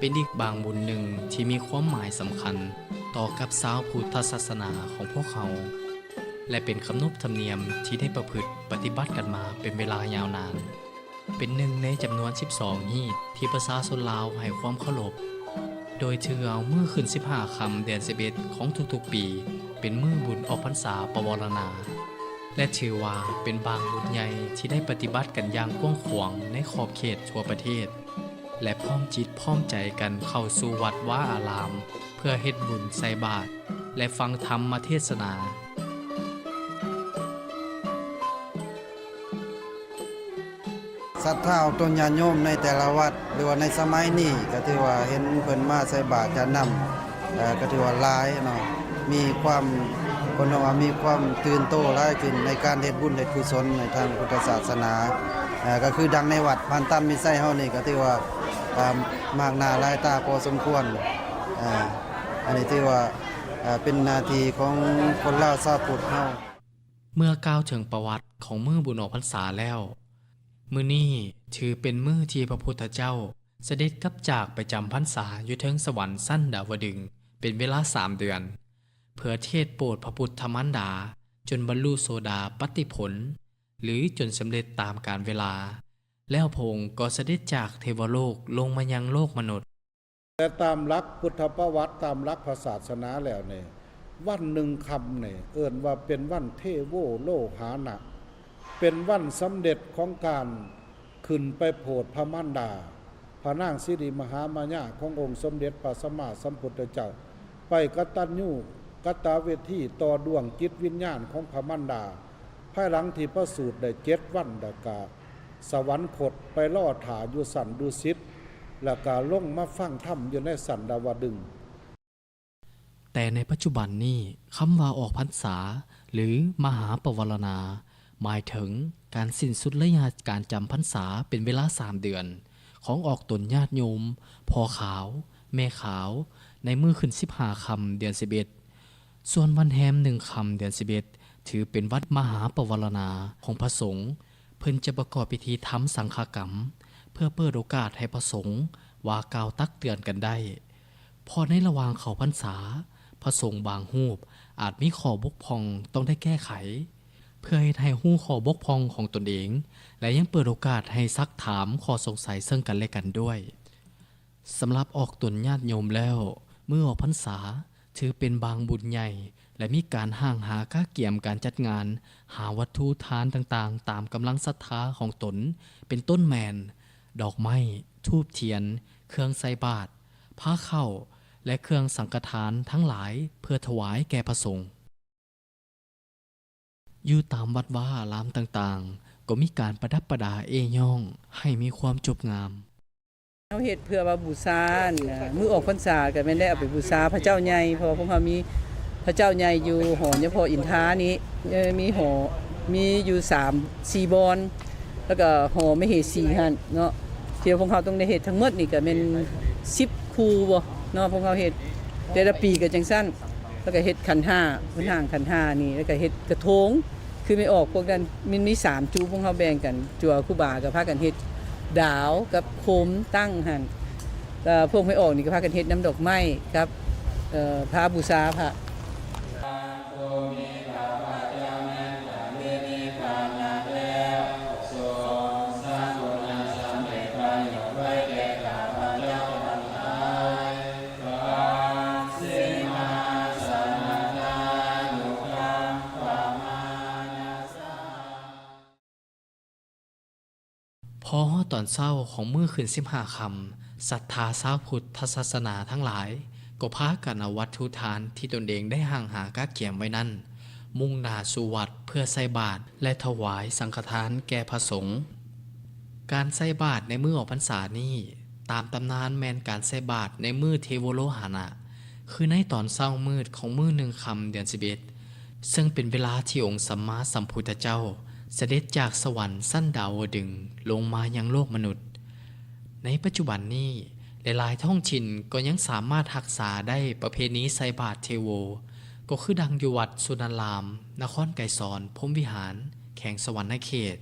ເປັນອີກບາງບຸນໜຶ່ງທີ່ມີຄວາມໝາຍສຳຄັນຕໍ່ກັບຊາວພຸດທະສາສະໜາຂອງພວກເຮົາ ແລະ ເປັນຂະໜົບທຳນຽມທີ່ໄດ້ປະພຶດປະຕິບັດກັນມາເປັນເວລາຍາວນານ. ເປັນໜຶ່ງໃນຈຳນວນສິບສອງຮີດທີ່ປະຊາຊົນລາວໃຫ້ຄວາມເຄົາລົບ, ໂດຍຖືເອົາມື້ຂຶ້ນສິບຫ້າຄ່ຳເດືອນສິບເອັດຂອງທຸກໆປີເປັນມື້ບຸນອອກພັນສາປະວາລະນາ ແລະ ຖືວ່າເປັນບາງບຸນໃຫຍ່ທີ່ໄດ້ປະຕິບັດກັນຢ່າງກວ້າງຂວາງໃນຂອບເຂດທົ່ວປະເທດ ແລະ ພ້ອມຈິດພ້ອມໃຈກັນເຂົ້າສູ່ວັດວາອາລາມ ເພື່ອເຮັດບຸນໃສ່ບາດ ແລະ ຟັງທຳມະເທດສະໜາ. ສັດທາອອກຕົນຍາດໂຍມໃນແຕ່ລະວັດ ຫຼືວ່າໃນສະໄໝນີ້ ກໍຖືວ່າເຫັນເພິ່ນມາໃສ່ບາດຈານນ້ຳ ເອີ ກໍຖືວ່າຫຼາຍເນາະ ມີຄວາມ ເພິ່ນວ່າມີຄວາມຕື່ນໂຕຫຼາຍຂຶ້ນໃນການເຮັດບຸນເຮັດກຸສົນໃນທາງພຸດທະສາສະໜາ ເອີ ກໍຄືດັ່ງໃນວັດພັນຕັນມີໄຊເຮົານີ້ ກໍຖືວ່າ ເອີ ມາກໜ້າຫຼາຍຕາພໍສົມຄວນ ເອີ ອັນນີ້ຖືວ່າ ເອີ ເປັນໜ້າທີ່ຂອງຄົນລາວຊາວພຸດເຮົາ. ເມື່ອກ່າວເຖິງປະຫວັດຂອງມື້ບຸນອອກພັນສາແລ້ວ, ມື້ນີ້ຖືເປັນມື້ທີ່ພະພຸດທະເຈົ້າສະເດັດກັບຈາກໄປຈຳພັນສາຢູ່ເທິງສະຫວັນຊັ້ນດາວະດຶງເປັນເວລາສາມເດືອນ ເພື່ອເທດໂປດພະພຸດທະມານດາຈົນບັນລຸໂສດາປັດຕິຜົນ ຫຼື ຈົນສຳເລັດຕາມການເວລາ, ແລ້ວພະອົງກໍສະເດັດຈາກເທວະໂລກລົງມາຍັງໂລກມະນຸດ. ແຕ່ຕາມຫຼັກພຸດທະປະຫວັດ ຕາມຫຼັກພະສາສະໜາແລ້ວນີ້ ວັນໜຶ່ງຄ່ຳນີ້ເອີ້ນວ່າເປັນວັນເທໂວໂລຫານະ ເປັນວັນສຳເລັດຂອງການຂຶ້ນໄປໂປດພະມານດາ ພະນາງສິລິມະຫາມາຍາຂອງອົງສົມເດັດພະສຳມາສຳພຸດທະເຈົ້າ ໄປກະຕັນຍູກະຕະເວທີຕໍ່ດວງຈິດວິນຍານຂອງພະມານດາ ພາຍຫຼັງທີ່ປະສູດໄດ້ເຈັດວັນ ແລ້ວກະ ສະຫວັນຄົດໄປລໍຖ້າຢູ່ຊັ້ນດຸສິດ ແລ້ວກະລົງມາຟັງທຳຢູ່ໃນຊັ້ນດາວະດຶງ. ແຕ່ໃນປັດຈຸບັນນີ້ ຄຳວ່າອອກພັນສາ ຫຼື ມະຫາປະວາລະນາ ໝາຍເຖິງການສິ້ນສຸດໄລຍະການຈຳພັນສາເປັນເວລາສາມເດືອນ ຂອງອອກຕົນຍາດໂຍມ ພໍ່ຂາວ ແມ່ຂາວ ໃນມື້ຂຶ້ນສິບຫ້າຄ່ຳເດືອນສິບເອັດ. ສ່ວນວັນແຮມໜຶ່ງຄ່ຳເດືອນສິບເອັດ ຖືເປັນວັນມະຫາປະວາລະນາຂອງພະສົງ, ເພິ່ນຈະປະກອບພິທີທຳສັງຄະກຳ ເພື່ອເປີດໂອກາດໃຫ້ພະສົງວ່າກ່າວຕັກເຕືອນກັນໄດ້, ເພາະໃນລະຫວ່າງເຂົ້າພັນສາ ພະສົງບາງຮູບອາດມີຂໍ້ບົກຜ່ອງຕ້ອງໄດ້ແກ້ໄຂ, ເພື່ອເຮັດໃຫ້ຮູ້ຂໍ້ບົກຜ່ອງຂອງຕົນເອງ ແລະ ຍັງເປີດໂອກາດໃຫ້ຊັກຖາມຂໍ້ສົງໄສເຊິ່ງກັນແລະກັນດ້ວຍ. ສຳລັບອອກຕົນຍາດໂຍມແລ້ວ, ມື້ອອກພັນສາຖືເປັນບາງບຸນໃຫຍ່ ແລະ ມີການຮ່າງຫາກະກຽມການຈັດງານ ຫາວັດຖຸທານຕ່າງໆ ຕາມກຳລັງສັດທາຂອງຕົນ ເປັນຕົ້ນແມ່ນ ດອກໄມ້, ທູບທຽນ, ເຄື່ອງໃສ່ບາດ, ພາເຂົ້າ ແລະ ເຄື່ອງສັງຄະທານທັງຫຼາຍ ເພື່ອຖວາຍແກ່ພະສົງ. ຢູ່ຕາມວັດວາອາລາມຕ່າງໆ ກໍມີການປະດັບປະດາເອ້ຍ້ອງໃຫ້ມີຄວາມຈົບງາມ. ເຮົາເຮັດເພື່ອວ່າບູຊາ ອັນ ມື້ອອກພັນສາ ກໍແມ່ນໄດ້ເອົາໄປບູຊາພະເຈົ້າໃຫຍ່ ເພາະວ່າພວກເຮົາມີພະເຈົ້າໃຫຍ່ຢູ່ຫໍເຈົ້າພໍ່ອິນທານີ້ ເອີ ມີຫໍ ມີຢູ່ສາມສີ່ບ່ອນ ແລ້ວກໍຫໍມະເຫສີຫັ້ນເນາະ ທີ່ວ່າພວກເຮົາຕ້ອງໄດ້ເຮັດທັງໝົດນີ້ກໍແມ່ນສິບຄູ່ບໍ່ເນາະ ພວກເຮົາເຮັດ ແຕ່ລະປີກໍຈັ່ງຊັ້ນ ແລ້ວກໍເຮັດຂັນຫ້າ ເພິ່ນຮ່າງຂັນຫ້ານີ້ ແລ້ວກໍເຮັດກະທົງ ຄືແມ່ອອກພວກນັ້ນ ມັນມີສາມຈຸ ພວກເຮົາແບ່ງກັນ ຈົວຄູບາກໍພາກັນເຮັດດາວກັບໂຄມຕັ້ງຫັ້ນ ແລ້ວພວກແມ່ອອກນີ້ກໍພາກັນເຮັດນຳດອກໄມ້ກັບ ເອີ ພາບູຊາພະ. ພໍຮອດຕອນເຊົ້າຂອງມື້ຂຶ້ນສິບຫ້າຄ່ຳ, ສັດທາຊາວພຸດທະສາສະໜາທັງຫຼາຍກໍພາກັນເອົາວັດຖຸທານທີ່ຕົນເອງໄດ້ຮ່າງຫາກະກຽມໄວ້ນັ້ນ, ມຸ່ງໜ້າສູ່ວັດເພື່ອໃສ່ບາດ ແລະ ຖວາຍສັງຄະທານແກ່ພະສົງ. ການໃສ່ບາດໃນມື້ອອກພັນສານີ້, ຕາມຕຳນານແມ່ນການໃສ່ບາດໃນມື້ເທໂວໂລຫານະ, ຄືໃນຕອນເຊົ້າມືດຂອງມື້ໜຶ່ງຄ່ຳເດືອນສິບເອັດ, ເຊິ່ງເປັນເວລາທີ່ອົງສຳມາສຳພຸດທະເຈົ້າສະເດັດຈາກສະຫວັນຊັ້ນດາວະດຶງລົງມາຍັງໂລກມະນຸດ. ໃນປັດຈຸບັນນີ້, ຫຼາຍໆທ້ອງຖິ່ນກໍຍັງສາມາດຮັກສາໄດ້ປະເພນີໃສ່ບາດເທໂວ, ກໍຄືດັ່ງຢູ່ວັດສຸນັນລາມ, ນະຄອນໄກສອນ, ພົມວິຫານ, ແຂວງສະຫວັນນະເຂດ.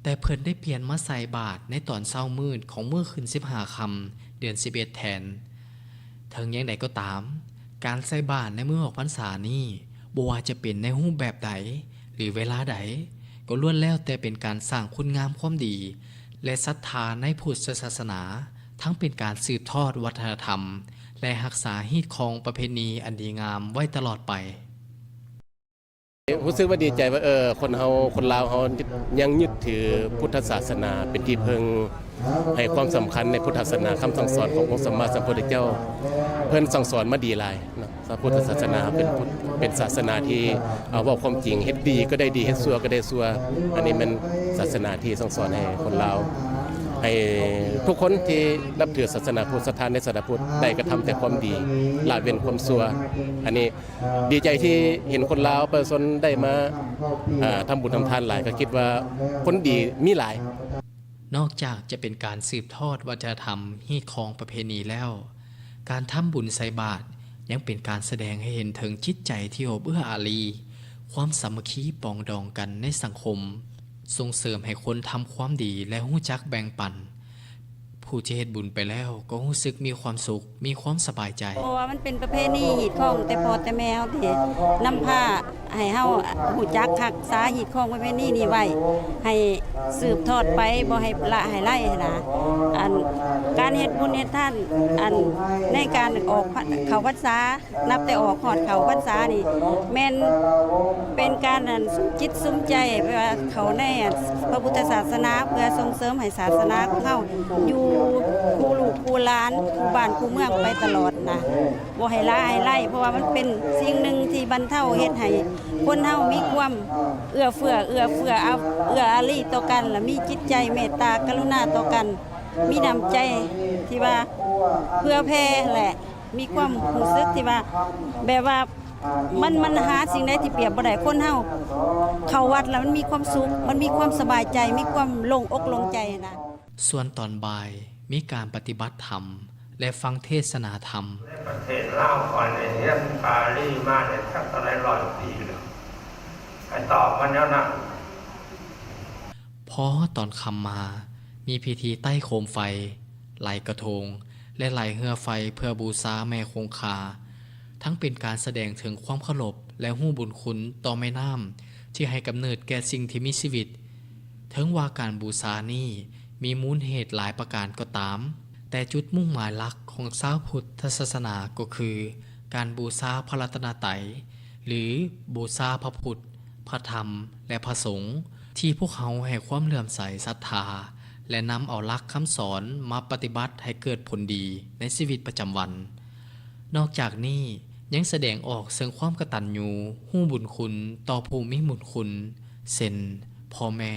ແຕ່ເພິ່ນໄດ້ປ່ຽນມາໃສ່ບາດໃນຕອນເຊົ້າມືດຂອງມື້ຂຶ້ນສິບຫ້າຄ່ຳ ເດືອນສິບເອັດແທນ. ເຖິງຢ່າງໃດກໍຕາມ, ການໃສ່ບາດໃນມື້ອອກພັນສານີ້ ບໍ່ວ່າຈະເປັນໃນຮູບແບບໃດ ຫຼື ເວລາໃດ, ກໍລ້ວນແລ້ວແຕ່ເປັນການສ້າງຄຸນງາມຄວາມດີ ແລະ ສັດທາໃນພຸດທະສາສະໜາ, ທັງເປັນການສືບທອດວັດທະນະທຳ ແລະ ຮັກສາຮີດຄອງປະເພນີອັນດີງາມໄວ້ຕະຫຼອດໄປ. ຮູ້ສຶກວ່າດີໃຈວ່າ ເອີ ຄົນເຮົາ ຄົນລາວເຮົາຍັງຍຶດຖືພຸດທະສາສະໜາເປັນທີ່ເພິ່ງ, ໃຫ້ຄວາມສຳຄັນໃນພຸດທະສາສະໜາ, ຄຳສັ່ງສອນຂອງອົງສຳມາສຳພຸດທະເຈົ້າ ເພິ່ນສັ່ງສອນມາດີຫຼາຍເນາະ. ພະພຸດທະສາສະໜາເປັນພຸດ ເປັນສາສະໜາທີ່ ເອີ ເວົ້າຄວາມຈິງ, ເຮັດດີກໍໄດ້ດີ, ເຮັດຊົ່ວກໍໄດ້ຊົ່ວ. ອັນນີ້ແມ່ນສາສະໜາທີ່ສັ່ງສອນໃຫ້ຄົນລາວ, ໃຫ້ທຸກຄົນທີ່ນັບຖືສາສະໜາພຸດ, ສັດທາໃນສາສະໜາພຸດ ໄດ້ກະທຳແຕ່ຄວາມດີ, ລະເວັ້ນຄວາມຊົ່ວ. ອັນນີ້ ດີໃຈທີ່ເຫັນຄົນລາວປະຊາຊົນໄດ້ມາ ເອີ ທຳບຸນທຳທານຫຼາຍ, ກໍຄິດວ່າຄົນດີມີຫຼາຍ. ນອກຈາກຈະເປັນການສືບທອດວັດທະນະທຳ, ຮີດຄອງປະເພນີແລ້ວ, ການທຳບຸນໃສ່ບາດຍັງເປັນການສະແດງໃຫ້ເຫັນເຖິງຈິດໃຈທີ່ອົບເອື້ອອາລີ, ຄວາມສາມັກຄີປອງດອງກັນໃນສັງຄົມ, ສົ່ງເສີມໃຫ້ຄົນທຳຄວາມດີ ແລະ ຮູ້ຈັກແບ່ງປັນ. ຜູ້ທີ່ເຮັດບຸນໄປແລ້ວກໍຮູ້ສຶກມີຄວາມສຸກ, ມີຄວາມສະບາຍໃຈ. ເພາະວ່າມັນເປັນປະເພນີຮີດຄອງແຕ່ພໍ່ແຕ່ແມ່ເຮົາທີ່ນຳພາໃຫ້ເຮົາຮູ້ຈັກຮັກສາຮີດຄອງປະເພນີນີ້ໄວ້ ໃຫ້ສືບທອດໄປ, ບໍ່ໃຫ້ລະໃຫ້ໄຫຼຫັ້ນນະ. ອັນ ການເຮັດບຸນເຮັດທານ ອັນ ໃນການອອກພະ ເຂົ້າພັນສາ ນັບແຕ່ອອກຮອດເຂົ້າພັນສານີ້ ແມ່ນເປັນການ ອັນ ສຸມຈິດສຸມໃຈ ແບບວ່າເຂົ້າໃນ ອັນ ພະພຸດທະສາສະໜາ ເພື່ອສົ່ງເສີມໃຫ້ສາສະໜາຂອງເຮົາຢູ່ຄູ່ລູກຄູ່ຫຼານ ຄູ່ບ້ານຄູ່ເມືອງໄປຕະຫຼອດນະ, ບໍ່ໃຫ້ລະໃຫ້ໄຫຼ, ເພາະວ່າມັນເປັນສິ່ງໜຶ່ງທີ່ບັນເທົາເຮັດໃຫ້ຄົນເຮົາມີຄວາມເອື້ອເຟື້ອ ເອື້ອເຟື້ອ ອາ ເອື້ອອາລີຕໍ່ກັນ ແລະ ມີຈິດໃຈເມດຕາກະລຸນາຕໍ່ກັນ, ມີນ້ຳໃຈທີ່ວ່າເຜື່ອແຜ່ ແລະ ມີຄວາມຮູ້ສຶກທີ່ວ່າ ແບບວ່າ ມັນ ມັນຫາສິ່ງໃດທີ່ປຽບບໍ່ໄດ້. ຄົນເຮົາເຂົ້າວັດແລ້ວມັນມີຄວາມສຸກ, ມັນມີຄວາມສະບາຍໃຈ, ມີຄວາມໂລ່ງອົກໂລ່ງໃຈນະ. ສ່ວນຕອນບ່າຍມີການປະຕິບັດທຳ ແລະ ຟັງເທດສະໜາທຳ. ໃນປະເທດລາວຂ້ອຍນີ້ຮຽນປາລີມານີ້ຈັກເທົ່າໃດຮ້ອຍປີແລ້ວ ໃຫ້ຕອບມາແນວນັ້ນ. ພໍຮອດຕອນຄ່ຳມາ ມີພິທີໄຕ້ໂຄມໄຟ, ໄຫຼກະທົງ ແລະ ໄຫຼເຮືອໄຟເພື່ອບູຊາແມ່ຄົງຄາ, ທັງເປັນການສະແດງເຖິງຄວາມເຄົາລົບ ແລະ ຮູ້ບຸນຄຸນຕໍ່ແມ່ນ້ຳທີ່ໃຫ້ກຳເນີດແກ່ສິ່ງທີ່ມີຊີວິດ. ເຖິງວ່າການບູຊານີ້ມີມູນເຫດຫຼາຍປະການກໍຕາມ, ແຕ່ຈຸດມຸ່ງໝາຍຫຼັກຂອງຊາວພຸດທະສາສະໜາກໍຄືການບູຊາພະລັດຕະນະໄຕ ຫຼື ບູຊາພະພຸດ, ພະທຳ ແລະ ພະສົງ ທີ່ພວກເຮົາໃຫ້ຄວາມເຫຼື້ອມໃສສັດທາ ແລະ ນຳເອົາຫຼັກຄຳສອນມາປະຕິບັດໃຫ້ເກີດຜົນດີໃນຊີວິດປະຈຳວັນ. ນອກຈາກນີ້ຍັງສະແດງອອກເຊິ່ງຄວາມກະຕັນຍູຮູ້ບຸນຄຸນຕໍ່ຜູ້ມີບຸນຄຸນ ເຊັ່ນ ພໍ່ແມ່,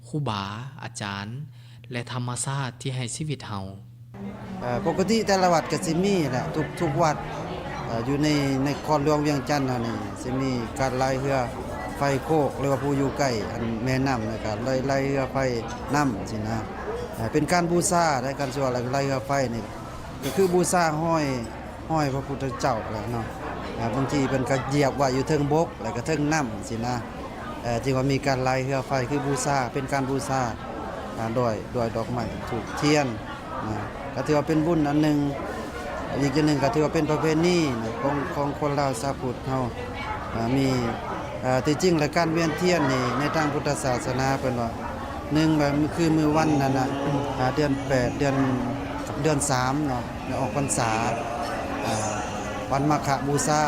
ຄູບາອາຈານ ແລະ ທຳມະຊາດທີ່ໃຫ້ຊີວິດເຮົາ. ເອີ ປົກກະຕິແຕ່ລະວັດກໍຊິມີແຫຼະ ທຸກ ທຸກວັດ ເອີ ຢູ່ໃນ ໃນນະຄອນຫຼວງວຽງຈັນເຮົານີ້ ຊິມີການໄລ່ເຮືອໄຟໂຄກ ຫຼືວ່າຜູ້ຢູ່ໃກ້ອັນແມ່ນ້ຳ ແລ້ວກໍໄລ່ ໄລ່ເຮືອໄຟນ້ຳຊີ້ນະ. ເອີ ເປັນການບູຊາໃນການຊິວ່າໄລ່ເຮືອໄຟນີ້ ກໍຄືບູຊາຮອຍ ຮອຍພະພຸດທະເຈົ້າແຫຼະເນາະ. ເອີ ບາງທີເພິ່ນກໍຢຽບໄວ້ຢູ່ເທິງບົກ ແລ້ວກໍເທິງນ້ຳຊີ້ນະ. ເອີ ຈຶ່ງວ່າມີການໄລ່ເຮືອໄຟ ຄືບູຊາ ເປັນການບູຊາ ອາ ດ້ວຍ ດ້ວຍດອກໄມ້ ທູບທຽນນະ ກໍຖືວ່າເປັນບຸນອັນໜຶ່ງ. ອີກຢ່າງໜຶ່ງກໍຖືວ່າເປັນປະເພນີນະ ຂອງ ຂອງຄົນລາວຊາວພຸດເຮົາ ອາ ມີ ເອີ ທີ່ຈິງແລ້ວການວຽນທຽນນີ້ ໃນທາງພຸດທະສາສະໜາເພິ່ນວ່າ ໜຶ່ງ ແບບ ຄືມື້ວັນນັ້ນນະ ອາ ເດືອນແປດ ເດືອນ ເດືອນສາມເນາະ ໄດ້ອອກພັນສາ ອາ ວັນມາຄະບູຊາ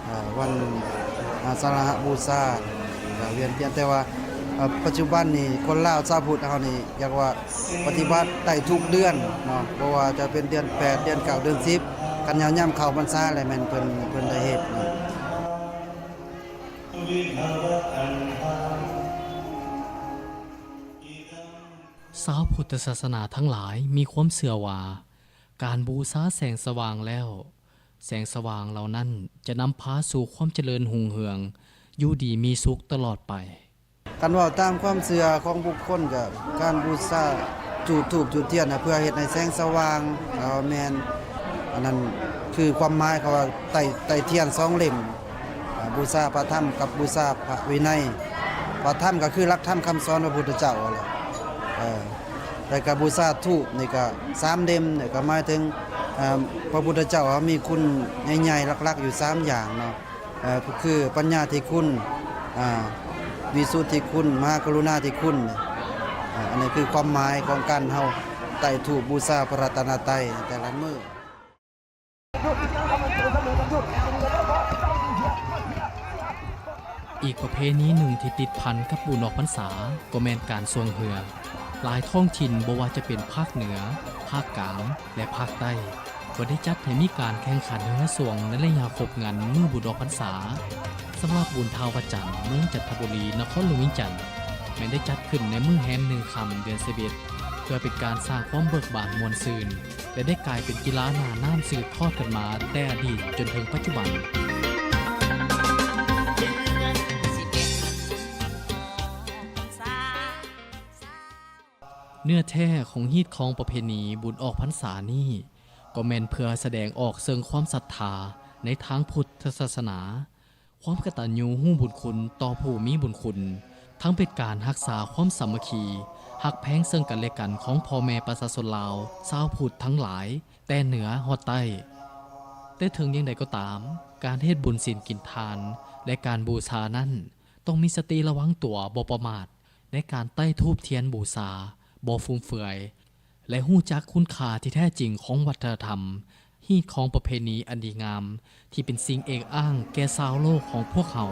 ເອີ ວັນ ອາ ສາລະຫະບູຊາ ກະວຽນທຽນ. ແຕ່ວ່າ ເອີ ປັດຈຸບັນນີ້ ຄົນລາວຊາວພຸດເຮົານີ້ ຢາກວ່າປະຕິບັດໄດ້ທຸກເດືອນເນາະ ບໍ່ວ່າຈະເປັນເດືອນແປດ ເດືອນເກົ້າ ເດືອນສິບ ຄັນຍາມ ຍາມເຂົ້າພັນສາແລ້ວແມ່ນເພິ່ນ ເພິ່ນໄດ້ເຮັດເນາະ. ຊາວພຸດທະສາສະໜາທັງຫຼາຍມີຄວາມເຊື່ອວ່າ ການບູຊາແສງສະຫວ່າງແລ້ວ ແສງສະຫວ່າງເຫຼົ່ານັ້ນຈະນຳພາສູ່ຄວາມຈະເລີນຮຸ່ງເຮືອງ, ຢູ່ດີມີສຸກຕະຫຼອດໄປ. ຄັນເວົ້າຕາມຄວາມເຊື່ອຂອງບຸກຄົນ ກະການບູຊາຈູດທູບຈູດທຽນນະ ເພື່ອເຮັດໃຫ້ແສງສະຫວ່າງ ເອີ ແມ່ນ ອັນນັ້ນຄືຄວາມໝາຍເຂົາວ່າ ໄຕ້ ໄຕ້ທຽນສອງເຫຼັ້ມ ອາ ບູຊາພະທຳກັບບູຊາພະວິໄນ. ພະທຳກໍຄືຫຼັກທຳຄຳສອນພະພຸດທະເຈົ້າຫັ້ນແຫຼະ ເອີ ແລ້ວກໍບູຊາທູບນີ້ກໍສາມເຫຼັ້ມ ແລ້ວກໍໝາຍເຖິງ ເອີ່ ພະພຸດທະເຈົ້າເຮົາມີຄຸນໃຫຍ່ໆ ຫຼັກໆ ຢູ່ສາມຢ່າງເນາະ ເອີ່ ກໍຄືປັນຍາທິຄຸນ ອາ ວິສຸດທິຄຸນ ມະຫາກະລຸນາທິຄຸນ. ອາ ອັນນີ້ຄືຄວາມໝາຍຂອງການເຮົາໄຕ້ທູບບູຊາພະລັດຕະນະໄຕໃນແຕ່ລະມື້. ອີກປະເພນີໜຶ່ງທີ່ຕິດພັນກັບບຸນອອກພັນສາ ກໍແມ່ນການຊ່ວງເຮືອ. ຫຼາຍທ້ອງຖິ່ນ ບໍ່ວ່າຈະເປັນພາກເໜືອ, ພາກກາງ ແລະ ພາກໃຕ້ ກໍໄດ້ຈັດໃຫ້ມີການແຂ່ງຂັນເຮືອຊ່ວງໃນໄລຍະຄົບງັນມື້ບຸນອອກພັນສາ. ສຳລັບບຸນທ່າວະຈັນ ເມືອງຈັນທະບູລີ ນະຄອນຫຼວງວຽງຈັນ ແມ່ນໄດ້ຈັດຂຶ້ນໃນມື້ແຮມໜຶ່ງຄ່ຳ ເດືອນສິບເອັດ ເພື່ອເປັນການສ້າງຄວາມເບີກບານມ່ວນຊື່ນ ແລະ ໄດ້ກາຍເປັນກິລາໜ້ານ້ຳສືບທອດກັນມາແຕ່ອະດີດຈົນເຖິງປັດຈຸບັນ. ເນື້ອແທ້ຂອງຮີດຄອງປະເພນີບຸນອອກພັນສານີ້ ກໍແມ່ນເພື່ອສະແດງອອກເຊິ່ງຄວາມສັດທາໃນທາງພຸດທະສາສະໜາ, ຄວາມກະຕັນຍູຮູ້ບຸນຄຸນຕໍ່ຜູ້ມີບຸນຄຸນ, ທັງເປັນການຮັກສາຄວາມສາມັກຄີ, ຮັກແພງເຊິ່ງກັນແລະກັນຂອງພໍ່ແມ່ປະຊາຊົນລາວຊາວພຸດທັງຫຼາຍ ແຕ່ເໜືອຮອດໃຕ້. ແຕ່ເຖິງຢ່າງໃດກໍຕາມ, ການເຮັດບຸນສິນກິນທານ ແລະ ການບູຊານັ້ນ ຕ້ອງມີສະຕິລະວັງຕົວບໍ່ປະໝາດ ໃນການໄຕ້ທູບທຽນບູຊາບໍ່ຟຸມເຟືອຍ ແລະ ຮູ້ຈັກຄຸນຄ່າທີ່ແທ້ຈິງຂອງວັດທະນະທຳ, ຮີດຄອງປະເພນີອັນດີງາມ ທີ່ເປັນສິ່ງເອກອ້າງແກ່ຊາວໂລກຂອງພວກເຮົາ.